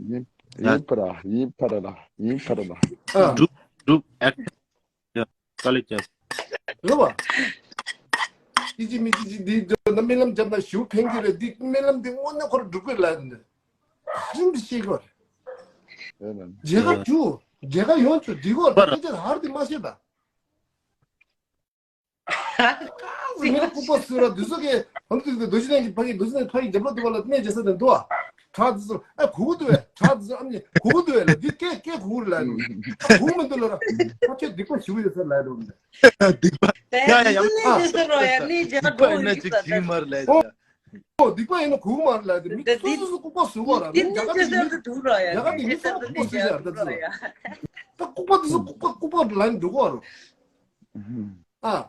ཡིན་ཡིན་པ་ར་ཡིན་པ་ར་ལ་ཡིན་པ་ར་ལ། ཨ། གྲུབ་གྲུབ་ཨེག་ཡ། དཀའ་ལས་བརྒྱབ། རེད་བ། ཅི་ཅི་མི་ཅི་ཅི་འདི་ཚོ་ན་སྨོན་ལམ་བརྒྱབ་ན་ཞུ་ཕན་གི་རེད། འདི་སྨོན་ལམ་འདི་དངོས་གནས་ཁོ་ར་འགྲུབ་གི་རེད་ལབ་ནས། ག་རེ་འདི་ཤེས་གི་རེད། རེད་ལ། མཇལ་ཁ་བྱུང་། མཇལ་ཁ་ཡོང་བྱུང་འདི་གོ་རེད། སྐད་ཆ་ཧར་འདི་མ་ཤེས་ད། ངའི་ལྐུགས་པ་སུ་ར་འདི་ཚོ་གི་ཧམ་དུ་རྡོ་རྗེ་གདན་གྱི་ཕ་གི་རྡོ་རྗེ་གདན་ཕ་གི་རྒྱབ་ལོགས་དུ་བ་ལ་གནས་རྒྱ་ས་དང་འདུག་ཨ། བྲག་འདི་ཚོ་ཨ་གུ་གུ་འདུག་བས། བྲག་འདི་ཚོ་ཨ་ནི་གུ་གུ་འདུག་བས་ལ། འདི་སྐད་སྐད་གུ་གུ་རེད་ལ་ཡ། ཨ་གུ་གུ་མི་འདུག་ལ་ར། ཨ་ཁྱོད་སྡིག་པ་ཞུ་གི་ཡོད་ས་ལ་རུ་འདི། སྡིག་པ། ཡ་ཡ་ཡ་མ། སྡིག་པ་ཡིན་ན་ཅིག་བྱིན་མ་རེད་ལ་ཡ། ཨོ་སྡིག་པ་ཡིན་ན་གུ་གུ་མ་རེད་ལ་ཡ། མི་སུ་སུ་སུ་ལྐུགས་པ་ཟུག་གོ་ར། རྒྱ་གར་དེ་མི་རྒྱ་གར་དེ་མི་སུ་ལྐུགས་པ་ཟུག་ཡ་ད་ཚོ། ད་ལྐུགས་པ་དེ་ཚོ་ལྐུགས་པ་ལ་ནི་འགྲོ་གོ་ར། ཨ།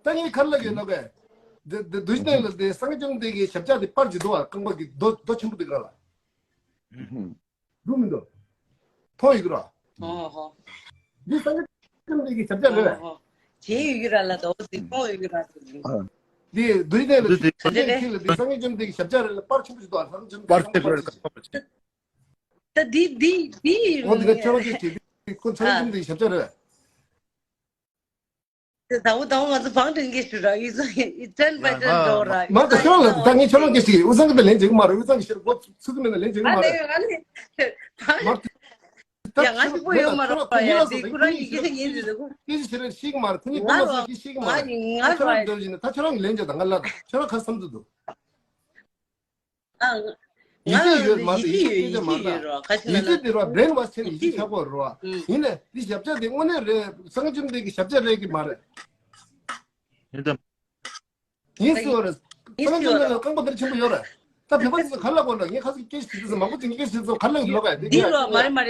ད་ངས་ག་རེ་ལབ་ཀྱི་ཡོད་ལབ་གས། འདི་འདི་རྡོ་རྗེ་གདན་ལ་དེ་སངས་རྒྱས་བཅོམ་ལྡན་འདས་ཀྱི་ཞབས་བཅགས་དེ་པར་ཅིག་འདུག་བ། རྐང་པ་གི་རྡོ་རྡོ་ཆེན་པོ་དེ་ག་ལ། འདུག་མི་འདུག་མཐོང་ཡོད་ཀྱི་ར། ཧོ་ཧོ། འདི་སངས་རྒྱས་བཅོམ་ལྡན་འདས་ཀྱི་ཞབས་བཅགས་རེད། ཧོ་ཧོ། མཇལ་ཡོད་ཀྱི་ར་ལ་དོ་དེ་མཐོང་ཡོད་ཀྱི་ར་དེ། ཨ། འདི་འདུལ་བ་ལ་འདུལ་བ་འདི་སངས་རྒྱས་ཁྱེད་ལ་འདི་སངས་རྒྱས་བཅོམ་ལྡན་གྱི་ཞབས་བཅགས་རེད་ལ་པར་ཆེན་པོ་ཞིག་འདུག་སངས་རྒྱས་བཅོམ་ལྡན་པར་ཆེན་པོ་རེད། ད་འདི་འདི་འདི་འོ་འདི་ག་ཁྱོད་རང་ཚོས་བྲིས་འདི་ཁོ་སངས་རྒྱས་བཅོམ་ལྡན་གྱི་ཞབས་བཅགས་རེད། དང་པོ་དང་པོ་ང་ཚོ་བང་སྒྲིག་གི་ཞུ་ར་ཡིག་ཚང་ཡིག་ཚང་པ་ཅན་འགྲོ་ར། མ་ད་ཁྱོད་རང་ལ་ད་ངས་ཁྱོད་རང་སྐད་ཞིག་ཨུ་ཚང་གི་ད་ལན་འཇལ་གི་མ་རེད། ཨུ་ཚང་གི་ཕྱིར་མགོ་ཚུགས་གི་མེད་ན་ལན་འཇལ་གི་མ་རེད། མ་ད་ཡ་ང་ཞིག་པོ་ཡོད་མ་རེད་པ། ཡ་འདི་ཁོ་རང་ཡིག་ཚང་ཡིན་ཟེར་འདུག་སྐད་ཆ་ཞིག་རེད་ཤེས་གི་མ་རེད། ཁོ་གཉིས་ཁོ་མ་ཟ་ཤེས་ཤེས་གི་མ་རེད། ང་ཁྱོད་རང་འདོད་བཞིན་ད་ཁྱོད་རང་གི་ལན་འཇལ་ད་ང་ལ་ད་ཁྱོད་རང་ག་བསམ་ཚུལ་འདུག་ཡིད་ཆེས་ཡོད་མ་རེད། ཡིད་ཆེས་ཡོད་མ་རེད། ཡིད་ཆེས་དེ་རོ་བྲེན་ཝ་ཤི་ཡིད་ཆེས་ཆགས་པོ་རོ། ཡིན་ནས་འདི་ཞབས་བཅགས་དེ་དངོས་གནས་རེད། སངས་རྒྱས་བཅོམ་ལྡན་གྱི་ཞབས་བཅགས་རེད་ཀྱི་མ་རེད། ཡིན་དམ། ཡིན་སྲིད་པ་རེད། སངས་རྒྱས་བཅོམ་ལྡན་ལ་རྐང་པ་དེར་ཆེན་པོ་ཡོད་རེད། ད་བོད་པ་ཚོ་ག་ལ་གོ་ན་ངས་ཁ་སང་སྐད་ཆ་དེ་ཚོ་མང་པོ་ཅིག་སྐད་ཆ་དེ་ཚོ་ག་ལ་ལོག་ག་དེ་འདི་རོ་མ་རེད་མ་རེད།